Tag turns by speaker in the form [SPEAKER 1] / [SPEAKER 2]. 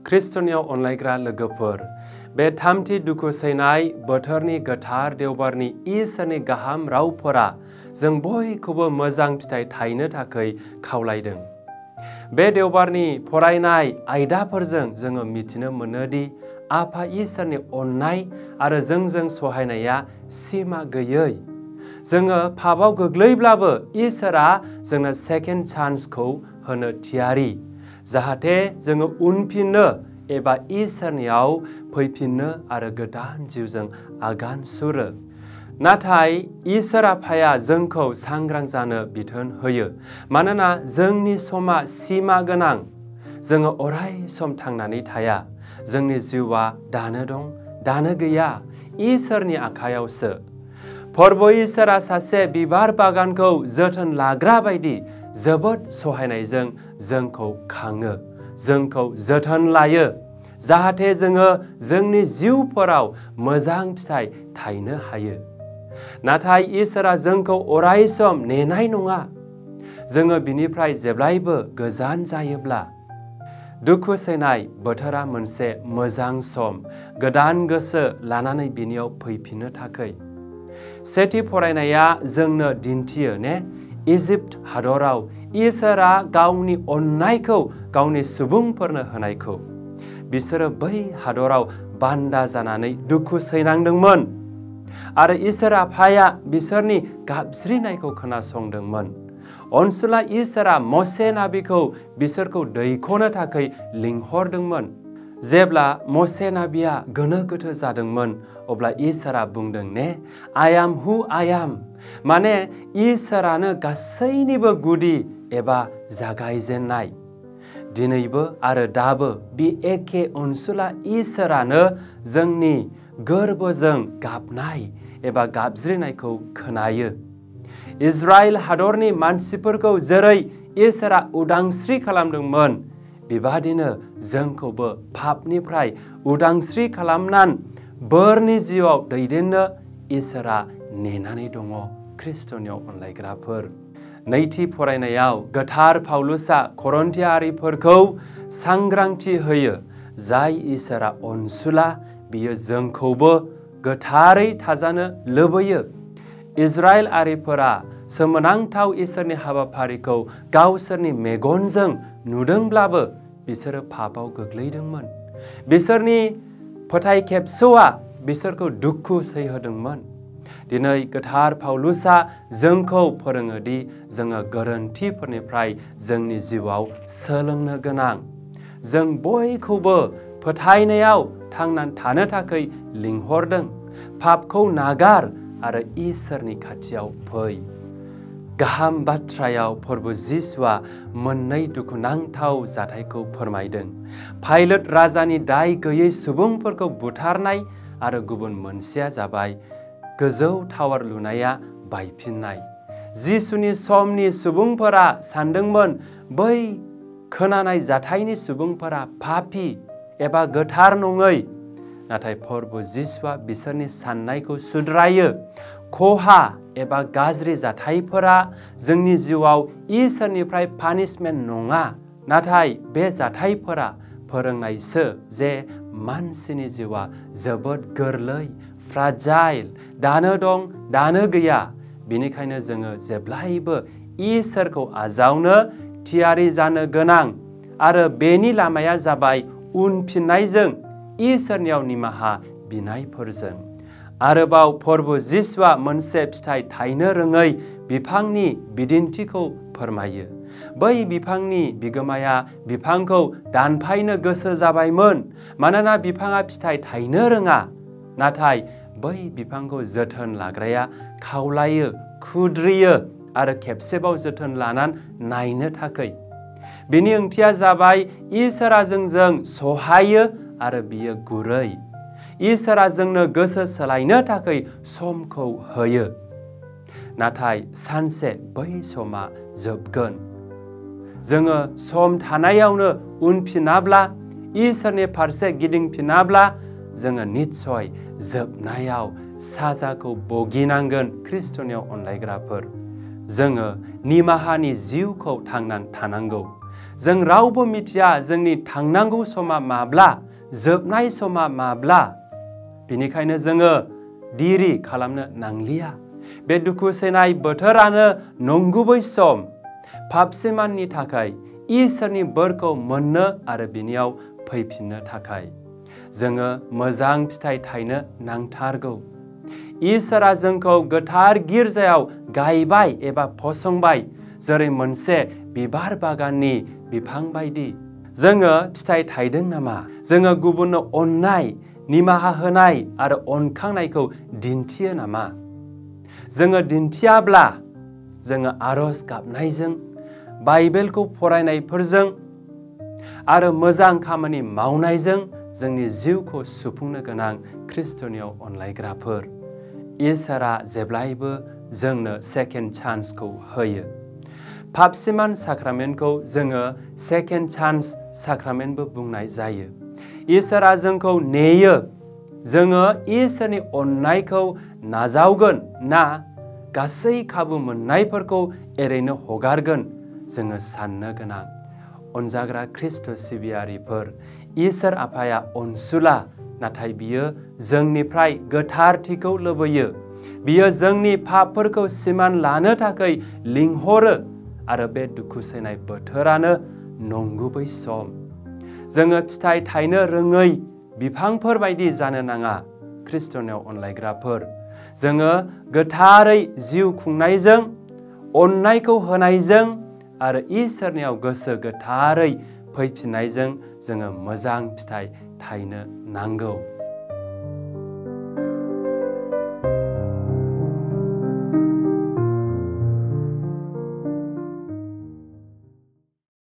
[SPEAKER 1] खृष्टनियाव अनलायग्रा लोगोफोर, बे थामथि दुखु सैनाय बोथोरनि गोथार देवबारनि इसोरनि गाहाम रावफोरा जों बयखौबो मोजां फिथाइ थायनो थाखाय खावलायदों। बे देवबारनि फरायनाय आयदाफोरजों जोङो मिथिनो मोनोदि आफा इसोरनि अननाय आरो जोंजों सहायनाया सिमा गैयै। जोङो पापाव गोग्लैब्लाबो इसोरा जोंनो सेकेन्ड चान्सखौ होनो थियारि, जाहाथे जोङो उनफिननो एबा इसोरनियाव फैफिननो आरो गोदान जिउजों आगान सुरो। नाथाय इसोर आफाया जोंखौ सांग्रां जानो बिथोन होयो, मानोना जोंनि समा सिमा गोनां। जोङो अराय सम थांनानै थाया। जोंनि जिउआ दानो दं, दानो गैया, इसोरनि आखायावसो। फोरबो इसोरा सासे बिबार बागानखौ जोथोन लाग्रा बायदि जोबोद सहायनायजों जोंखौ खाङो, जोंखौ जोथोन लायो, जाहाथे जोङो जोंनि जिउफोराव मोजां फिथाइ थायनो हायो। नाथाय इसोरा जोंखौ अराय सम नेनाय नङा। जोङो बिनिफ्राय जेब्लायबो गोजान जायोब्ला दुखु सैनाय बोथोरा मोनसे मोजां सम गोदान गोसो लानानै बिनियाव फैफिननो थाखाय। सेथि फरायनाया जोंनो दिन्थियो इजिप्ट हादराव इसोरा गावनि अननायखौ गावनि सुबुंफोरनो होनायखौ। बिसोरो बै हादराव बान्दा जानानै दुखु सैनांदोंमोन आरो इसोर आफाया बिसोरनि गाबज्रिनायखौ खोनासंदोंमोन। अनसुला इसोरा मसे नाबिखौ बिसोरखौ दैख'नो थाखाय लिंहरदोंमोन। जेब्ला मसे नाबिया गोनो गोथो जादोंमोन, अब्ला इसोरा बुंदों आइ एम हु आइ एम। माने इसोरानो गासैनिबो गुदि एबा जागायजेननाय। दिनैबो आरो दाबो बे एखे अनसुला इसोरानो जोंनि गोरबोजों गाबनाय एबा गाबज्रिनायखौ खोनायो। इजराइल हादरनि मानसिफोरखौ जेरै इसोरा उदांस्रि खालामदोंमोन, बेबादिनो जोंखौबो पापनिफ्राय उदांस्रि खालामनानै बोरनि जिउआव दैदेननो इसोरा नेनानै दङ। खृष्टनियाव अनलायग्राफोर, नैथि फरायनायाव गोथार पाउलुसआ करन्थियारिफोरखौ सांग्रांथि होयो। जाय इसोरा अनसुला, बियो जोंखौबो गोथारै थाजानो लुबैयो। इजराइलारिफोरा सोमोनांथाव इसोरनि हाबाफारिखौ गावसोरनि मेगनजों नुदोंब्लाबो बिसोरो पापाव गोग्लैदोंमोन। बिसोरनि फोथायखेबस'आ बिसोरखौ दुखु सैहोदोंमोन। दिनै गोथार पाउलुसआ जोंखौ फोरोङोदि जोङो गोरोन्थिफोरनिफ्राय जोंनि जिउआव सोलोंनो गोनां। जों बयखौबो फोथायनायाव थांनानै थानो थाखाय लिंहरदों। पापखौ नागार आरो इसोरनि खाथियाव फै। गाहाम बाथ्रायाव फोरबो जिसुआ मोननै दुखुनांथाव जाथायखौ फोरमायदों। पाइलट राजानि दाय गैयै सुबुंफोरखौ बुथारनाय आरो गुबुन मोनसेया जाबाय गोजौ टावार लुनाया बायफिननाय। जिसुनि समनि सुबुंफोरा सानदोंमोन बै खोनानाय जाथायनि सुबुंफोरा पापी एबा गोथार नङै। नाथाय फोरबो जिसुआ बिसोरनि साननायखौ सुद्रायो। खहा एबा गाज्रि जाथायफोरा जोंनि जिउआव इसोरनिफ्राय पानिशमेन्ट नङा, नाथाय बे जाथायफोरा फोरोंनायसो जे मानसिनि जिउआ जोबोद गोरलै, फ्राजाइल, दानो दं, दानो गैया। बेनिखायनो जोङो जेब्लायबो इसोरखौ आजावनो थियारि जानो गोनां आरो बेनि लामाया जाबाय उनफिननायजों, इसोरनियाव निमाहा बिनायफोरजों। आरोबाव फोरबो जिसुआ मोनसे फिथाइ थायनो रोङै बिफांनि बिदिन्थिखौ फोरमायो। बै बिफांनि बिगोमाया बिफांखौ दानफायनो गोसो जाबायमोन, मानोना बिफाङा फिथाइ थायनो रोङा। नाथाय बै बिफांखौ जोथोन लाग्राया खावलायो, खुद्रियो आरो खेबसेबाव जोथोन लानानै नायनो थाखाय। बेनि ओंथिया जाबाय इसोरा जोंजों सहायो आरो बियो गुरै। इसोरा जोंनो गोसो सोलायनो थाखाय समखौ होयो। नाथाय सानसे बै समा जोबगोन। जोङो सम थानायावनो उनफिनाब्ला, इसोरनि फारसे गिदिंफिनाब्ला, जोङो निस्सय जोबनायाव साजाखौ भुगिनांगोन। खृष्टनियाव अनलायग्राफोर, जोङो निमाहानि जिउखौ थांनानै थानांगौ। जों रावबो मिथिया जोंनि थांनांगौ समा माब्ला, जोबनाय समा माब्ला। बेनिखायनो जोङो देरि खालामनो नांलिया। बे दुखु सैनाय बोथोरानो नंगुबै सम पापसिमाननि थाखाय इसोरनि बोरखौ मोननो आरो बिनियाव फैफिननो थाखाय। जोङो मोजां फिथाइ थायनो नांथारगौ। इसोरा जोंखौ गोथार गिर्जायाव गायबाय एबा फसंबाय, जेरै मोनसे बिबार बागाननि बिफां बायदि। जोङो फिथाइ थायदों नामा? जोङो गुबुननो अननाय, निमाहा होनाय आरो अनखांनायखौ दिन्थियो नामा? जोङो दिन्थियाब्ला जोङो आरज गाबनायजों, बाइबेलखौ फरायनायफोरजों आरो मोजां खामानि मावनायजों जोंनि जिउखौ सुफुंनो गोनां ख्रिस्ट'नियाव अनलायग्राफोर। इसोरा जेब्लायबो जोंनो सेकेन्ड चान्सखौ होयो। पापसिमान साक्रामेन्टखौ जोङो सेकेन्ड चान्स साक्रामेन्टबो बुंनाय जायो। इसोरा जोंखौ नेयो। जोङो इसोरनि अननायखौ नाजावगोन ना गासै खाबु मोननायफोरखौ एरैनो हगारगोन, जोङो साननो गोनां। अनजाग्रा ख्रिस्ट' सिबियारिफोर, इसोर आफाया अनसुला, नाथाय बियो जोंनिफ्राय गोथारथिखौ लुबैयो। बियो जोंनि पापफोरखौ सिमान लानो थाखाय लिंहरो आरो बे दुखु सैनाय बोथोरानो नंगुबै सम। जोङो फिथाइ थायनो रोङै बिफांफोर बायदि जानो नाङा ख्रिस्ट'नियाव अनलायग्राफोर। जोङो गोथारै जिउ खुंनायजों, अननायखौ होनायजों आरो इसोरनियाव गोसो गोथारै फैफिननायजों जोङो मोजां फिथाइ थायनो नांगौ।